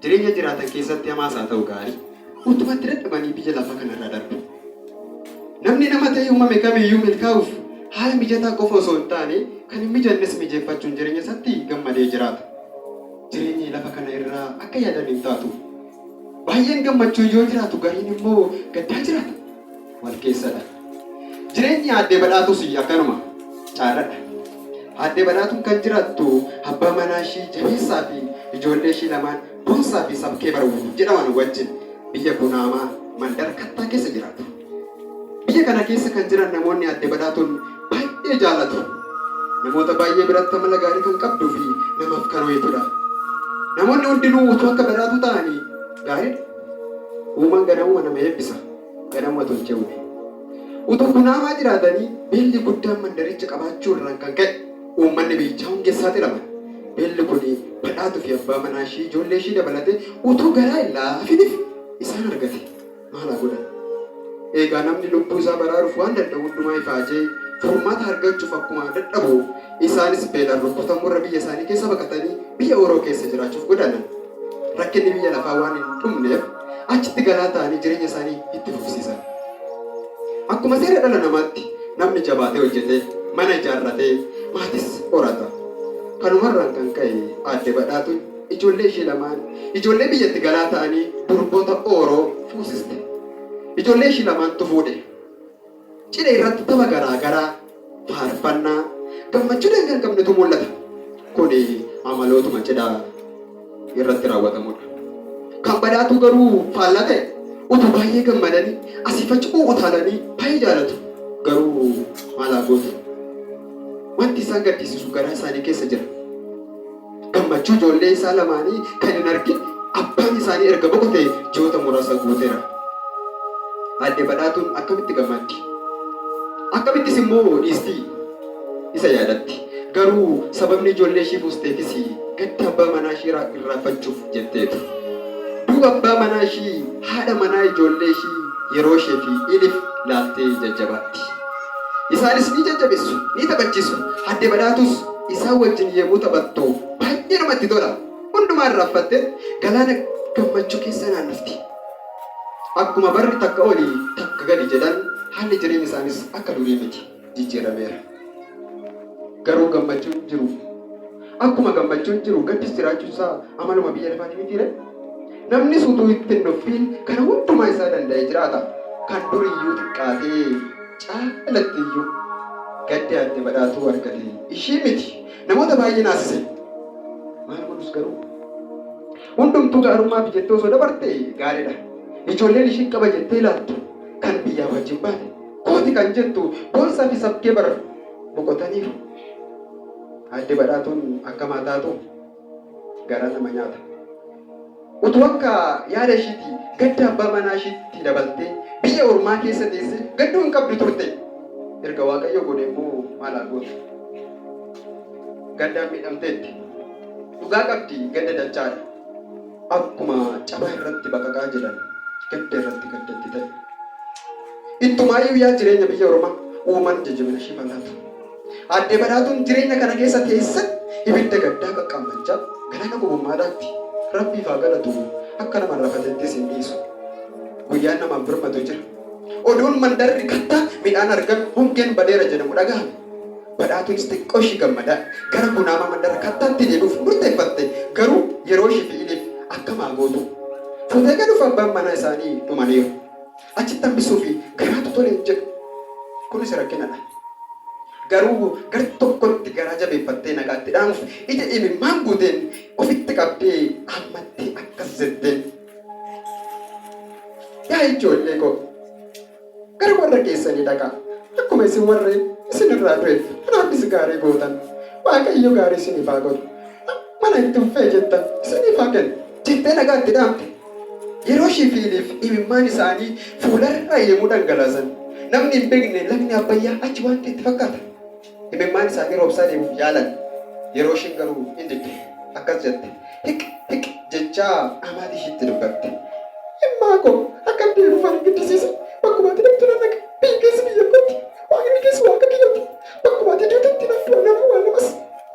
Jireenya jiraatan keessatti hamaas haa ta'u gaarii, utuma itti dadhabanii biyya lafaa kanarraa darbu. Namni nama ta'ee uumame kamiyyuu milkaa'uuf haala mijataa qofa osoo hin taane kan hin mijannes mijeeffachuun jireenya isaatti gammadee jiraata. Jireenyi lafa kana irraa akka yaadan hin taatu. Baay'een gammachuun yoo jiraatu gariin immoo gaddaa jiraata. Wal keessadha. Jireenyi Aaddee Badhaatuus akkanuma. Caarradha. Aaddee Badhaatuun kan jiraattu abbaa manaa ishii Jabeessaa fi ijoollee ishii lamaan Boonsaa fi Sabkee Barwuu jedhaman wajjin biyya Kunaamaa mandara Kattaa keessa jiraatu. Biyya kana keessa kan jiran namoonni Aadde Badhaatuun baay'ee jaalatu. Namoota baay'ee biratti amala gaarii kan qabduu fi namaaf kan ho'itudha. Namoonni hundinuu utuu akka Badhaatuu ta'anii gaariidha. Uumaan ganamuma nama eebbisa. Ganamuma tolchee uume. Utuu Kunaamaa jiraatanii beelli guddaan mandaricha qabaachuu irraan kan ka'e uummanni biyyichaa hongeef saaxilaman. Beelli kun Badhaatuu fi abbaa manaa ishii ijoollee ishii dabalatee utuu garaa hin laafiniif isaan argate. Maal haa godhan? Eegaa namni lubbuu isaa baraaruuf waan danda'u hundumaa ifaajee furmaata argachuuf akkuma dadhabu isaanis beelaan rukkutamuu irra biyya isaanii keessa baqatanii biyya Ooroo keessa jiraachuuf godaanan. Rakkinni biyya lafaa waan hin dhumneef achitti galaa ta'anii jireenya isaanii itti fufsiisan. Akkuma seera dhala namaatti namni jabaatee hojjetee mana ijaarratee maatis horata. Kanumarraan kan ka'e Aadde Badhaatuun ijoollee ishee lamaan ijoollee biyyatti galaa ta'anii durboota Ooroo fuusiste. Ijoollee ishii lamaantu fuudhe. Cidha irratti tapha garaa garaa, faarfannaa, gammachuu daangaa hin qabnetu mul'ata. Kuni amalootuma cidha irratti raawwatamudha. Kan Badhaatuu garuu faallaa ta'e. Utuu baay'ee gammadanii asiif achi u'utaalanii baay'ee jaalatu. Garuu maal haa gootu? Wanti isaan gaddisiisu garaa isaanii keessa jira. Gammachuu ijoollee isaa lamaanii kan hin argin abbaan isaanii erga boqotee ji'oota muraasa guuteera. Aadde Badhaatuun akkamitti gammaddi? Akkamittis immoo dhiisti? Isa yaadatti. Garuu sababni ijoollee ishii fuusteefis gadda abbaa manaa ishii irraanfachuuf jetteetu. Du'a abbaa manaa ishii haadha manaa ijoollee ishii yeroo ishee fi Ilif laaltee jajjabaatti. Isaanis ni jajjabeessu, ni taphachiisu. Aadde Badhaatuus isaan wajjin yemmuu taphattu baay'ee namatti tola. Hundumaa irraanfattee galaana gammachuu keessa naannofti. Akkuma barri takka oli takka gadi jedhan haalli jireenya isaanis akka durii miti jijjiirameera. Garuu gammachuun jiru akkuma gammachuun jiru gaddis jiraachuun isaa amaluma biyya lafaati mitiiree? Namnis utuu itti hin nuffiin kana hundumaa isaa danda'ee jiraata. Kan duriyyuu xiqqaatee caalattiyyuu gaddi Aadde Badhaatuu argate ishii miti namoota baay'ee naasise. Maal godhus garuu? Hundumtuu gaarummaaf jettee osoo dabarte gaariidha. Ijoolleen ishiin qaba jettee ilaaltu kan biyyaa wajjin baate kooti kan jettu Boonsaa fi Sabkee bar boqotaniiru. Aadde Badhaatuun akkam haa taatu? Garaa nama nyaata. Utuu akka yaada ishiitii gadda abbaa manaa ishiitti dabaltee biyya ormaa keessa teessee gadduu hin qabdu turte. Erga Waaqayyo godhe immoo maal haa gootu? Gaddaan miidhamteetti. Dhugaa qabdi gadda dachaadha. Akkuma cabaa irratti baqaqaa jedhan gadda irratti gadda itti ta'e. Ittumaayyuu yaa jireenya biyya ormaa uumaan jajjabina ishiif haa laatu. Aadde Badhaatuun jireenya kana keessa teesse ibidda gaddaa qaqqaammachaa galaana gowwummaa daakti. Rabbiif haa galatu akka nama rafatettis hin dhiisu. Guyyaan namaaf birmatu jira. Oduun mandarri kattaa midhaan argame hongeen badeera jedhamu dhagahame. Badhaatuunis xiqqoo ishii gammadaa gara Kunaamaa mandara kattaatti deebi'uuf murteeffatte. Garuu yeroo ishii fi Iliif akkam haa gootu? Fuutee galuuf abbaan manaa isaanii dhumaniiru. Achitti hambisuu fi garaatu tole hin jedhu. Kunis rakkinadha. Garuu gar tokkotti garaa jabeeffattee nagaatti dhaamuuf ija imimmaan guuteen ofitti qabdee hammattee akkas jetteen. Yaa ijoollee koo gara warra keessanii dhaqaa. Akkuma isin warra isin irraa du'eef anaafis gaarii gootan. Waaqayyo gaarii isiniif haa godhu. Mana itti uffee jettan isiniif haa kennu. Jettee nagaatti dhaamte. Yeroo ishii fi Iliif imimmaan isaanii fuularraa yemmuu dhangalaasan namni hin beekne lagni Abbayyaa achi waan ta'e itti fakkaata. Imimmaan isaanii roobsaa deemuuf yaalan. Yeroo ishiin garuu hin didde. Akkas jette. Hiq hiq jechaa amaatii ishiitti dubbatte. Immaa koo akkan deebi'uuf ana hin giddisiisin. Bakkuma ati dhaqxu nan dhaqa. Biyyi kees biyya kooti. Waaqni kees waaqa kiyyati. Bakkuma ati duutetti nan du'a nan awwaalamas.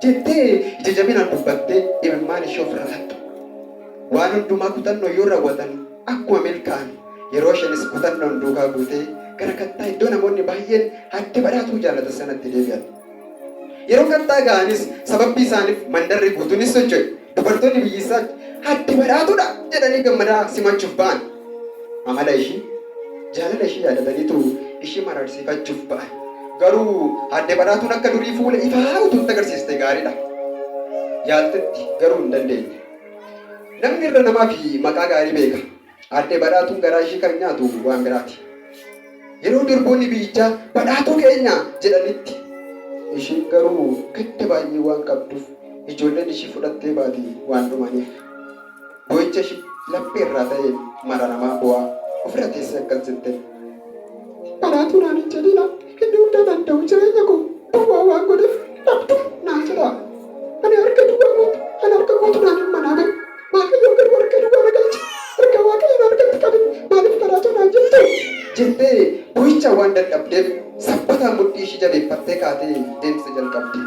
Jettee ija jabinaan dubbattee imimmaan ishee ofirraa haqxe. Waan hundumaa kutannoon yoo raawwatan akkuma milkaa'an yeroo isheenis kutannoon duukaa buutee gara kattaa iddoo namoonni baay'een Aadde Badhaatuu jaallatan sanatti deebi'an. Yeroo kattaa ga'anis sababbii isaaniif mandarri guutuun ni socho'e. Dubartoonni biyyisaa Aadde Badhaatuudha jedhanii gammadaa simachuuf ba'an. Amala ishii, jaalala ishii yaadataniitu ishii mararsiifachuuf ba'an. Garuu Aadde Badhaatuun akka durii fuula ifaa utuu itti agarsiiste gaariidha. Yaaltetti garuu hin dandeenye. Namni irra namaa fi maqaa gaarii beeka. Aadde Badhaatuun garaa ishii kan nyaatu waan biraati. Yeroo durboonni biyyichaa Badhaatuu keenya jedhanitti ishiin garuu gadda baay'ee waan qabduuf ijoolleen ishii fudhattee baate waan dhumaniif boo'icha ishii laphee irraa ta'een mararamaa boo'aa ofirra teessee akkas jetteen. Badhaatuu naan hin jedhinaa inni hunda danda'u jireenya koo duwwaa waan godheef dhabduu naan jedhaa. Ani harka duwwaa guutu ani harka guutuu naan hin manaa ba'e. Waaqayyo garuu harka duwwaa na galche. Erga Waaqayyo na harkatti qabe maaliif badhaatoo naan jettu? Jettee boo'ichaan waan dadhabdeef sabbataan mudhii ishii jabeeffattee kaatee deemsa jalqabde.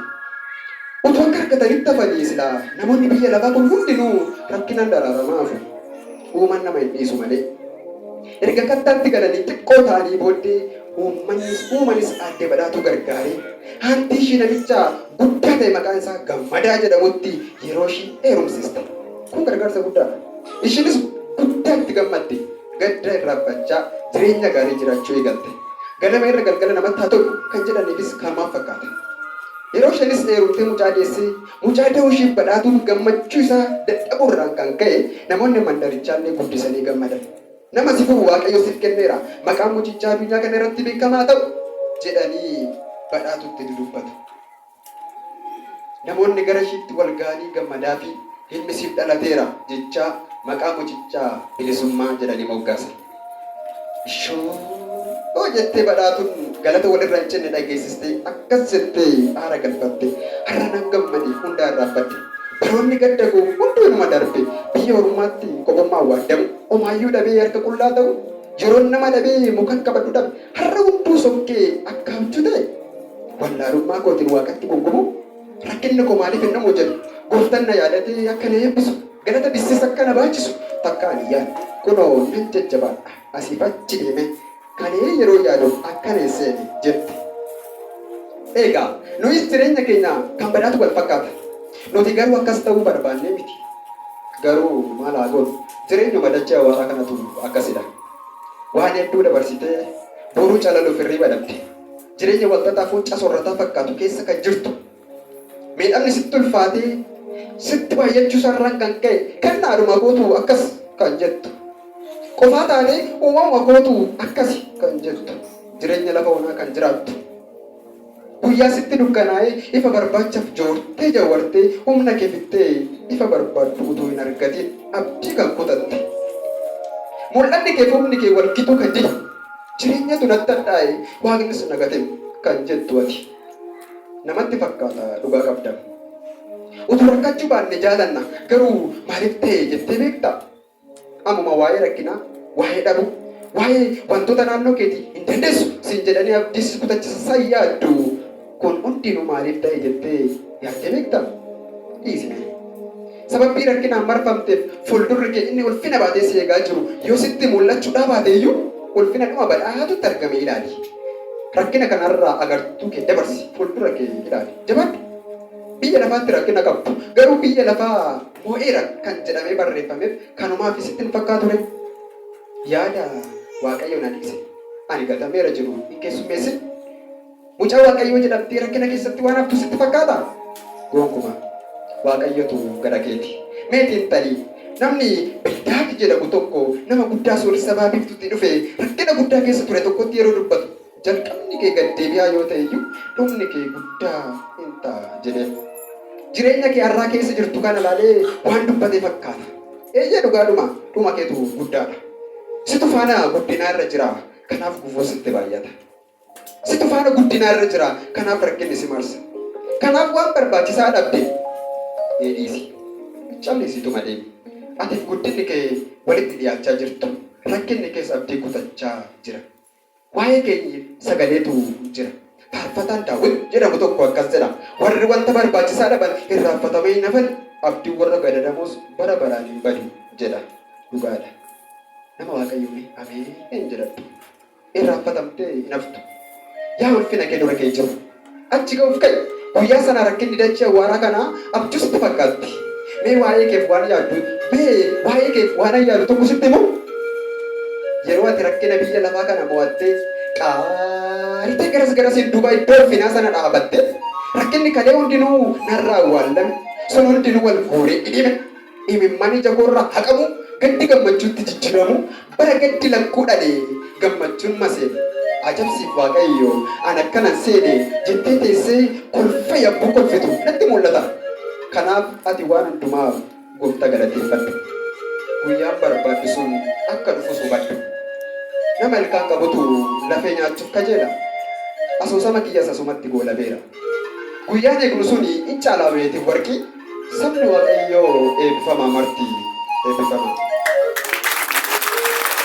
Utuu akka argatanitti hafanii silaa namoonni biyya lafaa kun hundinuu rakkinaan daraaramaa hafu. Uumaan nama hin dhiisu malee. Erga kattaatti galanii xiqqoo ta'anii booddee uummannis uumanis Aadde Badhaatuu gargaaree haantii ishii namicha guddaa ta'e maqaan isaa Gammadaa jedhamutti yeroo ishii heerumsiiste. Kun gargaarsa guddaadha. Ishiinis guddaa itti gammadde. Gadda irraanfachaa jireenya gaarii jiraachuu eegalte. Ganama irra galgala namatti haa tolu kan jedhaniifis kanumaaf fakkaata. Yeroo isheenis heerumtee mucaa deessee mucaa da'uu ishiif Badhaatuun gammachuu isaa dadhabuu irraan kan ka'e namoonni mandarichaallee guddisanii gammadan. Nama si furu Waaqayyo siif kenneera, maqaan mucichaa addunyaa kana irratti beekamaa haa ta'u jedhanii Badhaatutti dudubbatu. Namoonni gara ishiitti wal ga'anii gammadaafii ilmi siif dhalateera jechaa maqaa mucichaa Bilisummaa jedhanii moggaasan. Ishoo jettee Badhaatuun galata walirraa hin cinne dhageessistee akkas jettee aara galfatte. Har'a nan gammade hundaa irraanfadhe. Baroonni gadda koo hunduu inuma darbe. Biyya ormaatti kophummaan waaddamu, homaayyuu dhabee harka qullaa ta'u, yeroon nama dhabee mukan qabadhu dhabe. Har'a hunduu sokkee akka abjuu ta'e. Wallaalummaa kootiin Waaqatti gungumuu, rakkinni koo maaliif hin dhumu jedhu. Gooftan na yaadatee akka na eebbisu, galata bissis akka na baachisu takkaa ani hin yaadne. Kunoo nan jajjabaadha asiif achi deemee kalee yeroo yaadu akkana hin seene jette. Eegaa nuyis jireenya keenya kan Badhaatu wal fakkaata. Nuti garuu akkas ta'uu barbaannee miti. Garuu maal haa goonu jireenyuma dachee awwaaraa kanatu akkasidha. Waan hedduu dabarsitee boruu calaluuf hirriiba dhabde. Jireenya walxaxaa fuuncaa soorrataa fakkaatu keessa kan jirtu. Miidhamni sitti ulfaatee sitti baay'achuu isaarraan kan ka'e kennaadhuma kootu akkas kan jettu. Qofaa taatee uumamuma kootu akkasi kan jettu. Jireenya lafa onaa kan jiraattu. Guyyaa sitti dukkanaa'ee ifa barbaachaaf joortee jawwartee humna kee fixxee ifa barbaaddu utuu hin argatiin abdii kan kutatte. Mul'anni kee fi humni kee wal gituu kan dide. Jireenyatu natti hadhaa'e waaqnis na gate kan jettu ati. Namatti fakkaata dhugaa qabda. Utuu rakkachuu baanne jaalanna garuu maaliif ta'e jettee beektaa? Ammuma waa'ee rakkinaa, waa'ee dhabuu, waa'ee wantoota naannoo keetii hin dandeessu siin jedhanii abdii si kutachisan san yaaddu kun hundinuu maaliif ta'e jettee yaaddee beektaa? Dhiisi mee. Sababbii rakkinaan marfamteef fuuldurri kee inni ulfina baatee si eegaa jiru yoo sitti mul'achuu dhaabaate iyyuu ulfina dhuma badhaatutti argame ilaali. Rakkina kanarraa agartuu kee dabarsi fuuldura kee ilaali. Jabaadhu. Biyya lafaatti rakkina qabdu garuu biyya lafaa mo'eera kan jedhamee barreeffameef kanumaafi sitti hin fakkaaturee? Yaada Waaqayyo na dhiise, ani gatameera jedhu hin keessummeessin. Mucaa Waaqayyoo jedhamtee rakkina keessatti waan haftu sitti fakkaataa? Gonkumaa. Waaqayyotu gara keeti. Mee xiinxali. Namni Bildaad jedhamu tokko nama guddaa sooressa baha biiftuutii dhufee rakkina guddaa keessa ture tokkotti yeroo dubbatu, Jalqabni kee gad deebi'aa yoo ta'e iyyuu, dhumni kee guddaa in ta'a jedheen. Jireenya kee har'aa keessa jirtu kana ilaalee waan dubbate fakkaata. Eeyyee dhugaadhuma, dhuma keetu guddaadha. Situ faana guddinaa irra jira, kanaaf gufuun sitti baay'ata. Situ faana guddinaa irra jira, kanaaf rakkinni si marsa. Kanaaf waan barbaachisaa dhabde mee dhiisi. Callisiituma deemi. Atiif guddinni kee walitti dhiyaachaa jirtu. Rakkinni kees abdii kutachaa jira. Waa'ee keenyiif sagaleetu jira. Faarfataan Daawit jedhamu tokko akkas jedha, Warri wanta barbaachisaa dhaban irraanfatamanii hin hafan, abdiin warra gadadamoos bara baraan hin badu jedha. jedha. Dhugaadha. Nama Waaqayyoo mee Ameen jedhadhu. Irraanfatamtee hin haftu. Yaa ulfina kee dura kee jiru. Achi ga'uuf ka'i. Guyyaa sana rakkinni dachee awwaaraa kanaa abjuu sitti fakkaatti. Mee waa'ee keef waan yaaddu, mee waa'ee keef waanan yaadu tokko sitti himuu? Yeroo ati rakkina biyya lafaa kana mo'attee, qaaritee garas garasiin duuba iddoo ulfinaa sana dhaabattee, rakkinni kalee hundinuu narraa awwaallame, sun hundinuu wal guuree dhidhime, Imimmaan ija koorraa haqamuu, gaddi gammachuutti jijjiiramuu, bara gaddi lakkuu dhale gammachuun maseene. Ajab siif Waaqayyo an akkanan seene jettee teessee kolfa yabbuu kolfitu natti mul'ata. Kanaaf ati waan hundumaaf Gooftaa galateeffadhu. Guyyaan barbaaddu sun akka dhufus hubadhu. Nama ilkaan qabutu lafee nyaachuuf kajeela. Asoosama kiyyas asumatti goolabeera. Guyyaan eegnu suni in caalaa meetiif warqii. Sabni Waaqayyoo eebbifamaa marti.